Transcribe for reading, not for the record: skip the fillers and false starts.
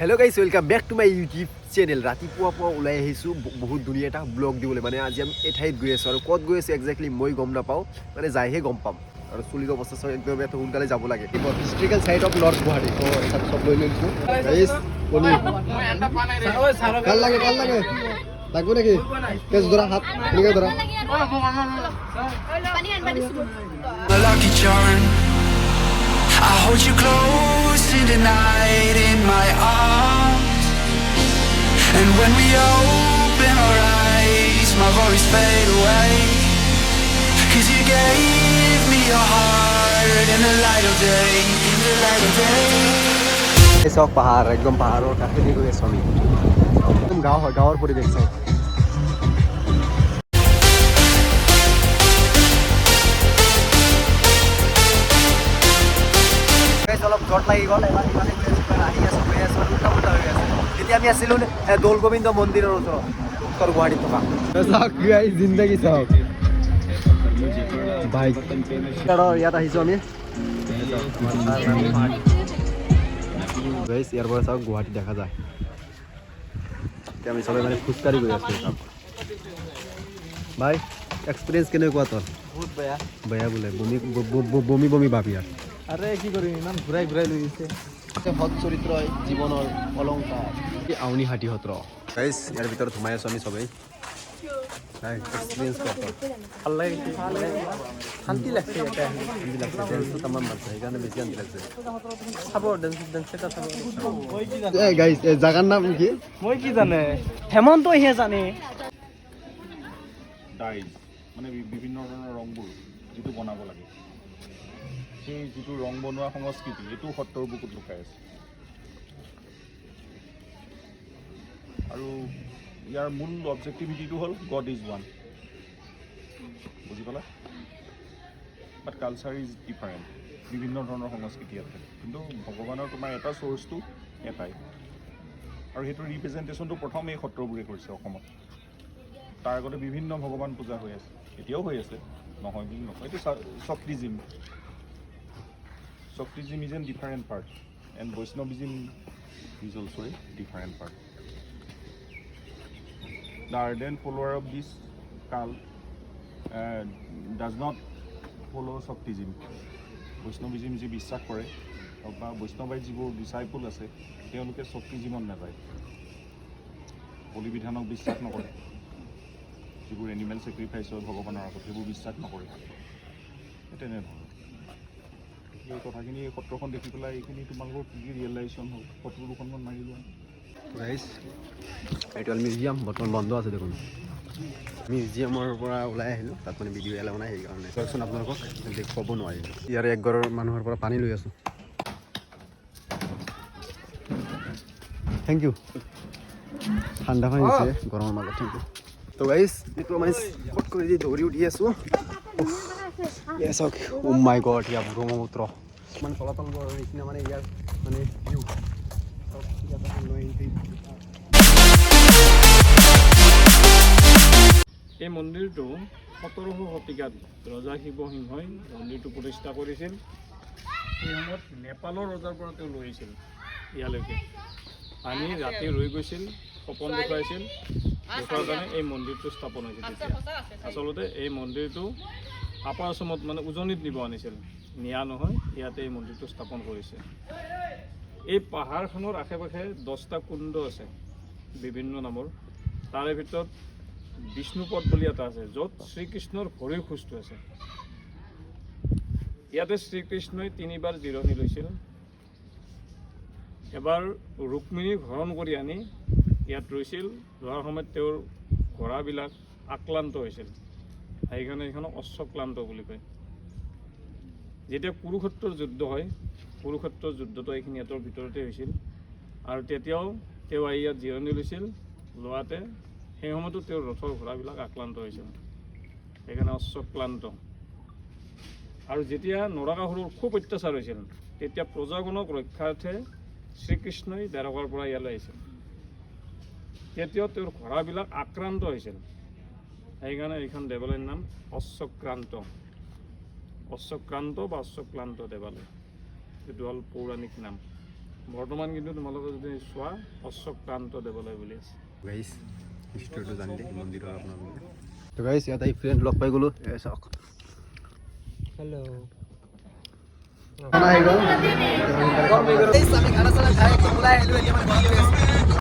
Hello guys, welcome back to my YouTube channel. ৰাতিপুৱা পুৱা ওলাই আহিছোঁ বহুত ধুনীয়া এটা ব্লগ দিবলৈ। মানে আজি আমি এঠাইত গৈ আছোঁ আৰু ক'ত গৈ আছোঁ একজেক্টলি মই গম নাপাওঁ, মানে যাইহে গম পাম। আৰু চুলিৰ অৱস্থা চাওক, একদম এত সোনকালে যাব লাগে। Historical site of North Guwahati। তো তাত চব লৈ লৈছোঁ গাইজ। কণী ভাল লাগে, ভাল লাগে, লাগব নেকি? কেছ ধৰা, হাত এনেকৈ ধৰা। পানী আনবা দিছিলো। A lucky charm. I hold you close in the night in my arms. And when we open our eyes, my worries fade away. 'Cause you gave me your heart in the light of day, in the light of day. এই চাওক পাহাৰ, একদম পাহাৰৰ কাষেদি গৈ আছোঁ আমি। একদম গাঁও হয়, গাঁৱৰ পৰিৱেশ চাওক। Guys, অলপ জট লাগি গ'ল। এবাৰ ইফালে গৈ আছোঁ, এবাৰ আহি আছোঁ, গৈ আছোঁ, উল্টা পুল্টা হৈ আছে। এতিয়া আমি আছিলোঁ দৌল গোবিন্দ মন্দিৰৰ ওচৰত, উত্তৰ গুৱাহাটীত থকা। চাওক গাইজ, জিন্দগী চাওক। বাইক ইয়াত আহিছোঁ আমি গাইজ। ইয়াৰ পৰা চাওক, গুৱাহাটী দেখা যায়। এতিয়া আমি চবে মানে খোজকাঢ়ি গৈ আছোঁ। চাওক ভাই, এক্সপিৰিয়েঞ্চ কেনেকুৱা তোৰ? বহুত বেয়া। বেয়া বোলে, বমি বমি বমি ভাব ইয়াত। আৰে কি কৰিম, ইমান ঘূৰাই ঘূৰাই লৈ গৈছে। সৎ চৰিত্ৰই জীৱনৰ অলংকাৰ। আউনীহাটী সত্ৰ গাইজ, ইয়াৰ ভিতৰত সোমাই আছোঁ আমি চবেই। এক্সপিৰিয়েঞ্চ কৰ তোৰ। ভাল লাগিছে, শান্তি লাগছে ইয়াতে আহি। শান্তি লাগছে, ডেন্সটো তামাম মাৰছে, সেইকাৰণে বেছি শান্তি লাগছে। চাব, ডেন্স ডেন্স এটা চাব। এই গাইজ, এই জাগাৰ নাম কি? মই কি জানে, হেমন্তইহে জানে। ডাইজ মানে বিভিন্ন ধৰণৰ ৰংবোৰ যিটো বনাব লাগে, সেই যিটো ৰং বনোৱা সংস্কৃতি, এইটো সত্ৰৰ বুকুত লুকাই আছে। আৰু ইয়াৰ মূল অবজেক্টিভিটিটো হ'ল God is one, বুজি পালা? But culture is different. বিভিন্ন ধৰণৰ সংস্কৃতি ইয়াত থাকে, কিন্তু ভগৱানৰ তোমাৰ এটা চ'ৰ্চটো এটাই। আৰু সেইটো ৰিপ্ৰেজেণ্টেশ্যনটো প্ৰথম এই সত্ৰবোৰে কৰিছে অসমত। তাৰ আগতে বিভিন্ন ভগৱান পূজা হৈ আছে, এতিয়াও হৈ আছে, নহয় বুলি নকয়। এইটো শক্তিজিম। Shaktism is an different part and Vaishnavism is also a different part. The ardent follower of this cult does not follow Shaktism. Vaishnavism যি বিশ্বাস কৰে বা বৈষ্ণৱাই যিবোৰ ডিচাইপল আছে, তেওঁলোকে শক্তিজিমত নাযায়, বলি বিধানক বিশ্বাস নকৰে। যিবোৰ এনিমেল ছেক্ৰিফাইচ হয় ভগৱানৰ আগত, সেইবোৰ বিশ্বাস নকৰে। সেই তেনেধৰণৰ। এই কথাখিনি, এই সত্ৰখন দেখি পেলাই এইখিনি তোমালোকৰ কি কি ৰিয়েলাইজেশ্যন হ'ল? ফটো দুখনমান মাৰি লোৱা। গাইজ, এইটো হ'ল মিউজিয়াম, বৰ্তমান বন্ধ আছে দেখোন। মিউজিয়ামৰ পৰা ওলাই আহিলোঁ। তাত মানে ভিডিঅ' এলাও নাই, সেইকাৰণে চাওকচোন, আপোনালোকক দেখুৱাব নোৱাৰিলোঁ। ইয়াৰে এক ঘৰৰ মানুহৰ পৰা পানী লৈ আছোঁ। Thank you. ঠাণ্ডা পানী দিছে গৰমৰ মাজত, thank you. তো গাইজ, এইটো মানে ক'ত কৰি দি দৌৰি উঠি আছোঁ। এয়া চাওক, ও মাই গড, ইয়াৰ ব্ৰহ্মপুত্ৰ, মানে তলাতল ঘৰৰ নিচিনা, মানে ইয়াৰ মানে ভিউ। ইয়াত এখন ন এণ্ট্ৰি। এই মন্দিৰটো 17শ শতিকাত ৰজা শিৱসিংহই মন্দিৰটো প্ৰতিষ্ঠা কৰিছিল। সেই সময়ত নেপালৰ ৰজাৰ পৰা তেওঁ লৈ আহিছিল ইয়ালৈকে। আনি ৰাতি ৰৈ গৈছিল, সপোন দেখুৱাইছিল, দেখুৱাৰ কাৰণে এই মন্দিৰটো স্থাপন হৈছিল তেতিয়া। আচলতে এই মন্দিৰটো আপাৰ আছামত মানে উজনিত নিব আনিছিল, নিয়া নহয়, ইয়াতে এই মন্দিৰটো স্থাপন কৰিছে। এই পাহাৰখনৰ আশে পাশে 10টা কুণ্ড আছে বিভিন্ন নামৰ। তাৰে ভিতৰত বিষ্ণুপদ বুলি এটা আছে, য'ত শ্ৰীকৃষ্ণৰ ভৰিৰ খোজটো আছে। ইয়াতে শ্ৰীকৃষ্ণই তিনিবাৰ জিৰণি লৈছিল। এবাৰ ৰুক্মিণীক হৰণ কৰি আনি ইয়াত ৰৈছিল। ৰোৱাৰ সময়ত তেওঁৰ ঘোঁৰাবিলাক আক্লান্ত হৈছিল, সেইকাৰণে এইখনক অশ্বক্লান্ত বুলি কয়। যেতিয়া কুৰুক্ষেত্ৰৰ যুদ্ধ হয়, কুৰুক্ষেত্ৰৰ যুদ্ধটো এইখিনি ইয়াতৰ ভিতৰতে হৈছিল আৰু তেতিয়াও তেওঁ আহি ইয়াত জিৰণি লৈছিল। লোৱাতে সেই সময়তো তেওঁৰ ৰথৰ ঘোঁৰাবিলাক আক্লান্ত হৈছিল, সেইকাৰণে অশ্বক্লান্ত। আৰু যেতিয়া নৰকাসুৰৰ খুব অত্যাচাৰ হৈছিল, তেতিয়া প্ৰজাগণক ৰক্ষাৰ্থে শ্ৰীকৃষ্ণই দ্বাৰকাৰ পৰা ইয়ালৈ আহিছিল। তেতিয়াও তেওঁৰ ঘোঁৰাবিলাক আক্ৰান্ত হৈছিল, সেইকাৰণে এইখন দেৱালয়ৰ নাম অশ্বক্ৰান্ত, অশ্বক্ৰান্ত বা অশ্বক্লান্ত দেৱালয়। এইটো হ'ল পৌৰাণিক নাম। বৰ্তমান কিন্তু তোমালোকে যদি চোৱা অশ্বক্লান্ত দেৱালয় বুলি আছে। গাইছ, হিষ্ট্ৰীটো জানিলে মন্দিৰৰ আপোনালোকে। তো গাইছ, ইয়াত আহি ফ্ৰেণ্ড লগ পাই গ'লোঁ, এই চাওক। হেল্ল'। খানা আহি গ'ল। আমি খানা চানা খাই ওলাই আহিলোঁ, এতিয়া মানে ঘৰত গৈ আছোঁ।